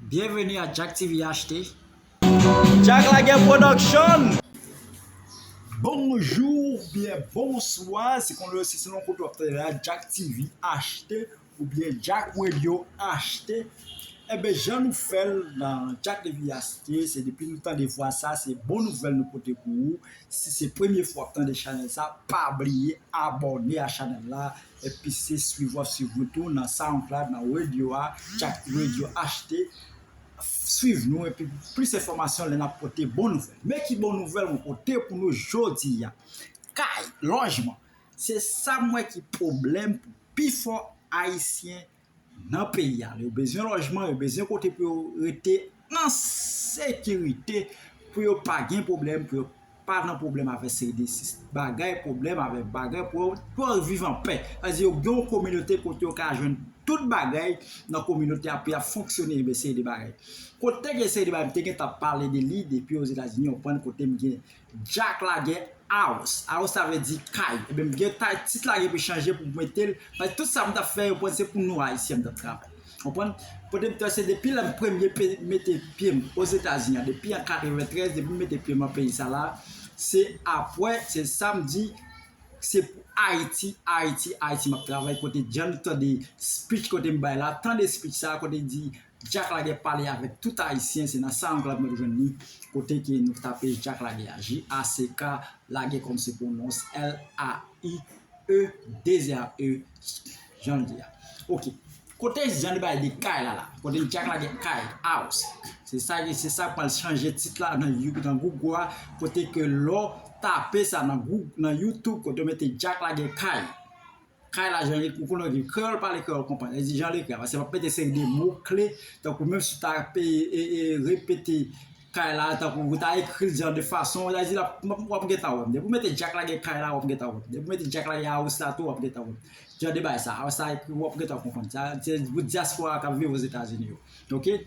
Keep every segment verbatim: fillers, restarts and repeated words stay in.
Byenveni a Jack T V H T. Jack Laguerre Production. Bonjou oubyen bonswa, se konn yo si se nan kote w ap tande la, Jack T V H T oubyen Jack Radio H T. Enben, jan nou fè l nan Jack T V H T, se depi nou tande vwa sa, se bon nouvèl nou pote pou ou. Si se premye fwa w ap tande chanèl sa, pa bliye abòne a chanèl la, epi se swiv w ap swiv nou tou nan SoundCloud, nan radio a, Jack Radio H T. Swiv nou, epi plis enfòmasyon lè n ap pote bon nouvèl. Men ki bon nouvèl mwen pote pou nou jodi a. Kay, lòjman, se sa m wè ki pwoblèm pou pifò Ayisyen nan peyi a. Yo bezwen lòjman, yo bezwen kote pou yo rete an sekirite, pou yo pa gen pwoblèm, pou yo pa nan pwoblèm avèk seri de sis bagay, pwoblèm avèk bagay, pou yo, pou yo viv anpè. Sa vle di yo gen yon kominote kote yo ka jwenn tout bagay nan kominote a, pou y ap fonksyone, enben seri de bagay. Kote gen seri de bagay, m te gentan pale de li depi Ozetazini, w konprann, kote m gen Jack Laguerre House. House sa vle di kay. Ebyen, m gen tay tit la gen pou chanje pou m mete l. Paske tout sa m t ap fè, yo panse se pou nou Ayisyen m t ap travay. Konprann? Kote m te se depi lè m premye pe- mete pye m Ozetazini an, depi an katreventrèz, depi m mete pye m nan peyi sa la, se apre, se sa m di, se pou Ayiti, Ayiti, Ayiti m ap travay. Kote jan nou tande speech kote m bay la, tande speech sa kote di Jack Laguerre pale avèk tout Ayisyen, se nan SoundCloud mwen jwenn li, kote ke nou tape Jack Laguerre a, J A C K, Laguerre kòm se pwononse, L A I E, de R E, jan l di a. Oke. Kote jan li bay de kay la la, kote Jack Laguerre kay, house. Se sa, se sa k pral chanje tit la nan, You- nan Google a, kote ke lè w tape sa nan Google, nan YouTube, kote w mete Jack Laguerre kay. Kay la, jan li, ou konnen ki kreyòl pale kreyòl konprann. Li di jan li ekri a, paske m ap mete seri de mo kle, tankou menm si w ta pe- e- e- repete kay la, tankou ou ta ekri l jan de fason, sa vle di la, w ap gentan wè m. Depi w mete Jack Laguerre kay la, w ap gentan wè m. Depi w mete Jack Laguerre house la tou, w ap gentan wè m. Jan de bagay sa, house la ekri, w ap gentan konprann. Sa, se pou dyaspora k ap viv Ozetazini yo. Oke?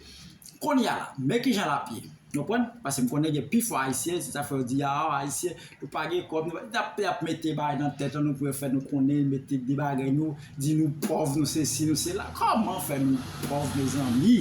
Kounye a la, men kijan l ap ye. Ou konprann? Paske m konnen gen pifò Ayisyen, se sa fè yo di, a, Ayisyen, nou pa gen kòb, nou pa, y ap, y ap mete bagay nan tèt nou pou yo fè nou konnen, mete de bagay nou, di nou pòv, nou sesi, nou sela. Kòman fè nou pòv, mezanmi?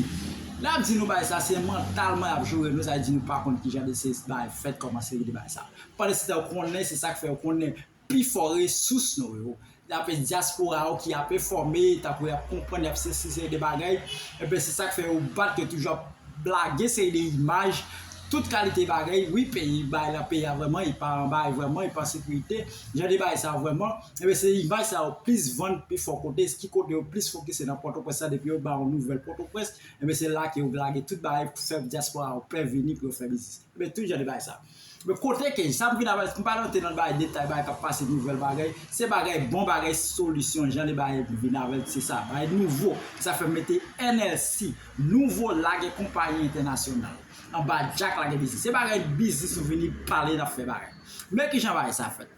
Lè y ap di nou bagay sa, se mantalman y ap joure nou, sa vle di nou pa konn kijan de se bagay fèt, kòman seri de bagay sa. Pandan se tan yo konnen, se sa k fè yo konnen pifò resous nou yo. Dapre dyaspora yo ki ap enfòme, tankou y ap konprann, y ap sesi seri de bagay, enben se sa k fè yo bat, yo toujou ap lage seri de imaj, tout kalite bagay. Wi, peyi, bay la, peyi a vrèman, li pa anba, li vrèman, li pa an sekirite. Jan de bagay sa yo vrèman, enben se imaj sa yo plis vann pifò kote, ki kote yo plis fokise nan Pòtoprens la, depi yo ba yon nouvèl Pòtoprens, enben se la ke yo lage tout bagay pou fè dyaspora yo pè vini pou yo fè biznis. Ebyen, tout jan de bagay sa. Men kote ke, sa m vin avè, m pa rantre nan bagay detay, bagay k ap pase, nouvèl bagay. Se bagay, bon bagay, solisyon, jan de bagay m vin avè l, se sa. Bagay nouvo, sa fè m mete N L C, Nouvo Laguerre Compagnie Internationale, anba Jack Laguerre Business. Se bagay biznis nou vini pale, n ap fè bagay. Men kijan bagay sa fèt.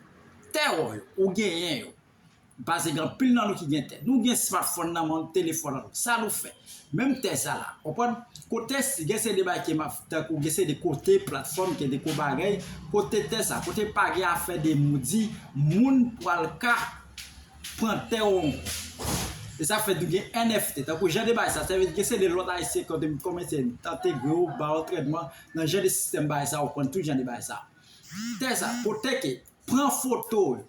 Tè w yo, ou genyen yo. Paske gen anpil nan nou ki gen tè. Nou gen smartphone nan men nou, telefòn nan nou. Sa nou fè? Menm tè sa la, konprann? Kote si gen seri de bagay ke m ap, tankou gen seri de kote, platfòm, gen de ko bagay, kote tè sa, kote pa gen afè de moun di, moun pral ka pran tè w ankò. E sa fè nou gen N F T, tankou jan de bagay sa, sa vle di gen seri de lòt ayisyen kote m kòmanse entegre yo, ba yo trètman, nan jan de sistèm bagay sa, ou konn tout jan de bagay sa. Tè sa, kote ke, pran foto yo,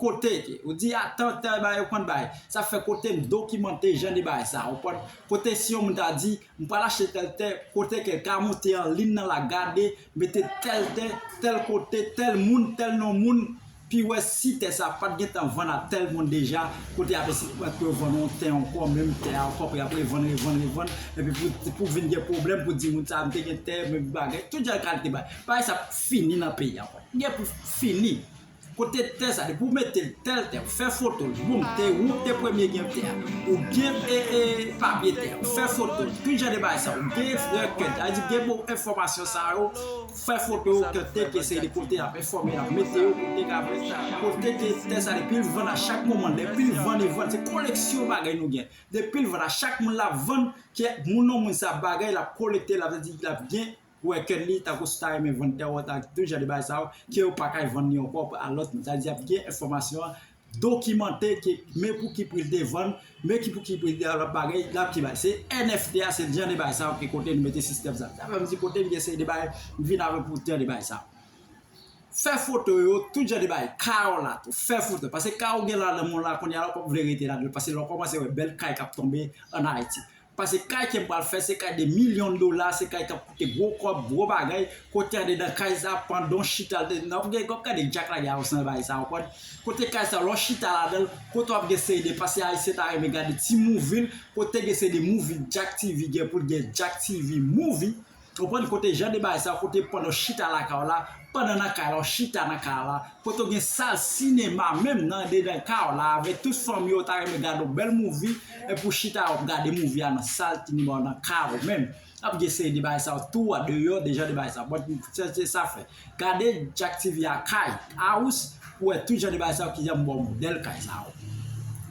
kote ke, ou di, a, tè, tè bagay, ou konn bagay. Sa fè kote m dokimante jan de bagay sa, ou konn, kote si yon moun ta di, m pral achte tèl tè, kote ke l ka monte an liy nan la, gade, mete tèl tè, tèl kote, tèl moun, tèl non moun, pi wè si tè sa pa t gentan vann a tèl moun deja, kote y ap eseye pou yo vann yon tè ankò, menm tè a ankò, pou y ap revann, revann, revann, epi pou, pou vin gen pwoblèm, pou di moun sa, m te gen tè, menm bagay, tout jan kalite bagay. Bagay sa ap fini nan peyi a, ankò. Gen pou fini. Kote tè sa, depi w mete l tèl tè, ou fè foto l, boum, te ou te premye gen tè a, ou gen e, e, papye tè a, ou fè foto l, tout jan de bagay sa, ou gen rekèt, sa vle di gen bon enfòmasyon sa yo, fè foto yo, kote ke se de kote y ap enfòme, y ap mete yo, kote k ap, kote ke tè sa, depi l vann a chak moman, depi l vann, li vann, se koleksyon bagay nou gen. Depi l vann a chak moun l ap vann, ke moun non moun sa bagay, l ap kolekte, l ap di, l ap gen, wè kè li, tankou si w ta renmen vann tè w, ta tout jan de bagay sa yo, ke yo pa kay vann li ankò a lòt moun. Sa vle di, y ap gen enfòmasyon an dokimante ke men pou ki pri l te vann, men ki pou ki pri l te al bagay, l ap ki bay. Se N F T a, se jan de bagay sa yo ki kote nou mete sistèm sa. Sa fè m di kote m gen seri de bagay, m vin avè pou jan de bagay sa. Fè foto yo, tout jan de bagay, kay w la tou, fè foto. Paske kay ou gen ladan men w la, kounye a la, w p ap vle rete ladan l, paske lè w kòmanse wè bèl kay k ap tonbe ann Ayiti. Paske kay ke m pral fè, se kay de milyon dola, se kay k ap koute gwo kòb, gwo bagay, kote andedan kay sa, pandan w chita, n ap gen, w ap gade Jack Lagay a, w san bagay sa, w konprann? Kote kay sa, lè w chita ladan l, kote w ap gen seri de, paske Ayisyen ta renmen gade ti movie l, kote gen seri de movie Jack T V gen pou l gen Jack T V movie, w konprann? Kote jan de bagay sa, kote pandan w chita lakay w la, pandan nan kay la, w chita nan kay la, kote w gen sal sinema menm nan andedan kay w la, avèk tout fanmi w, ta renmen gade yon bèl movie, epi w chita w ap gade movie a nan sal sinema w nan kay w menm. Ap gen seri de bagay sa yo tou, andeyò de jan de bagay sa yo. Bon, se, se sa fè. Gade Jack T V a kay, house, pou wè tout jan de bagay sa yo, kijan m ba w modèl kay sa yo.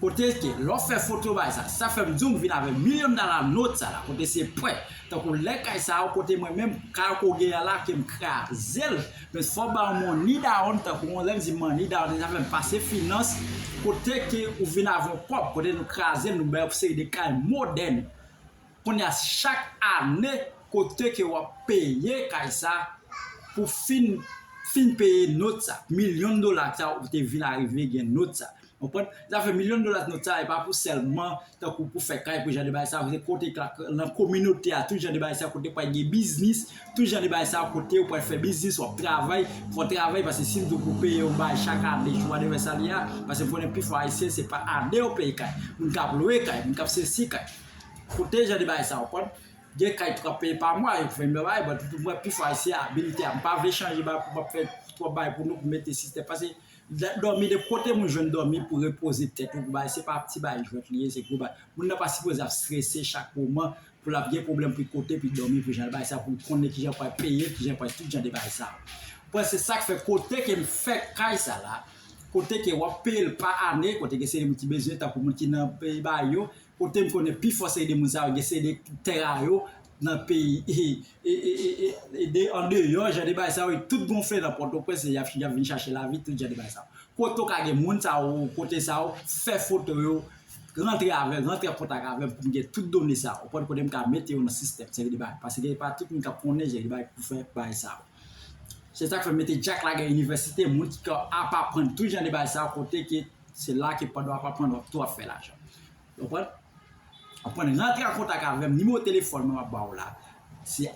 Kote ke, lè w fè foto bagay sa, sa fè m di w m vin avè milyon dola nòt sa la, kote se prè. Tankou lè kay sa yo, kote mwen menm, kay ke w gen an la, ke m kraze l, men fò w ba w money down, tankou lè m di money down, sa fè m pase finans, kote ke ou vin avè yon kòb, kote nou kraze l, nou bay yon seri de kay modèn. Kounye a, chak ane, kote ke w ap peye kay sa pou fin, fin peye nòt sa, milyon dola sa ou te vin arive gen nòt sa. Konprann? Zafè milyon dola nòt sa, e pa pou sèlman, tankou pou fè kay, pou jan de bagay sa, se kote k la, nan kominote a, tout jan de bagay sa, kote pral gen biznis, tout jan de bagay sa, kote ou pral fè biznis, w ap travay, fò w travay, paske si m di w pou peye yon bagay chak ane, whatever sa li a, paske m konnen pifò Ayisyen, se pa ane yo peye kay. Moun k ap lwe kay, moun k ap sesi kay. Kote jan de bagay sa yo pran, gen kay tou k ap peye pa mwa, yo fè yon bagay, but mwen pifò Ayisyen abilite a, m pa vle chanje bagay pou m ap fè twòp bagay pou nou, pou mete sistèm, paske dòmi, de kote moun jwenn dòmi pou repoze tèt ou, pou bagay, se pa ti bagay jwèt li ye, se gwo bagay. Moun nan pa sipoze ap strese chak moman pou l ap gen pwoblèm pou l kote pou l dòmi, pou jan bagay sa, pou l konnen kijan pou l peye, kijan pou l tout jan de bagay sa. Bon, se sa k fè kote ke m fè kay sa la, kote ke w ap peye l pa ane, kote ke se moun ki bezwen, tankou moun ki nan peyi ba yo, kote m konnen pifò seri de moun sa yo gen seri de tè a yo nan peyi e, e, e, e, e de, andeyò, jan de bagay sa yo, tout gonfle nan Pòtoprens, y ap, y ap vin chache lavi, tout jan de bagay sa yo. Kote w ka gen moun sa yo, kote sa yo, fè foto yo, rantre avè, rantre an kontak avè m pou m gen tout done sa yo. Ou konprann, kote m ka mete yo nan sistèm, seri de bagay. Paske pa tout moun k ap konnen, seri de bagay pou fè bagay sa yo. Se sa k fè m mete Jack Lagay Université, moun ki ka ap aprann tout jan de bagay sa yo, kote ke se la ke pandan w ap aprann, w ap tou ap fè lajan. Ou konprann? Ou konprann, rantre an kontak avè m, nimewo telefòn mwen m ap ba w la. Se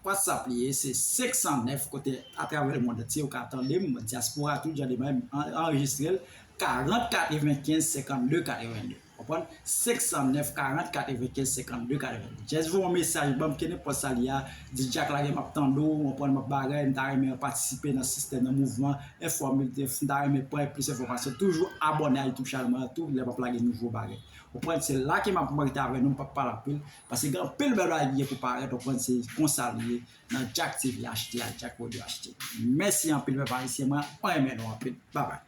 WhatsApp li ye, se senk san nèf, kote atravè lemonn antye ou ka tande m, dyaspora tout jan de bagay, an-, anrejistre l, karant katrevenkenz senkannde katrevende. Konprann? Senk san nèf, karant katrevenkenz senkannde katrevende. Just voye yon mesaj ban m, kenenpòt sa li a, di Jack Lagay m ap tande w, konprann, m ap bagay, m ta renmen patisipe nan sistèm, nan mouvman, enfòme, m ta renmen pran plis enfòmasyon. Toujou abòne a YouTube channel mwen an tou, lè m ap lage nouvo bagay. Konprann? Se la ke m ap rete avè nou, m p ap pale anpil, paske gen anpil bèl bagay ki gen pou parèt, konprann, se konsa li ye nan Jack T V H T ak Jack Rodrigue H T. Mèsi anpil, pèp ayisyen, mwen renmen nou anpil. Babay.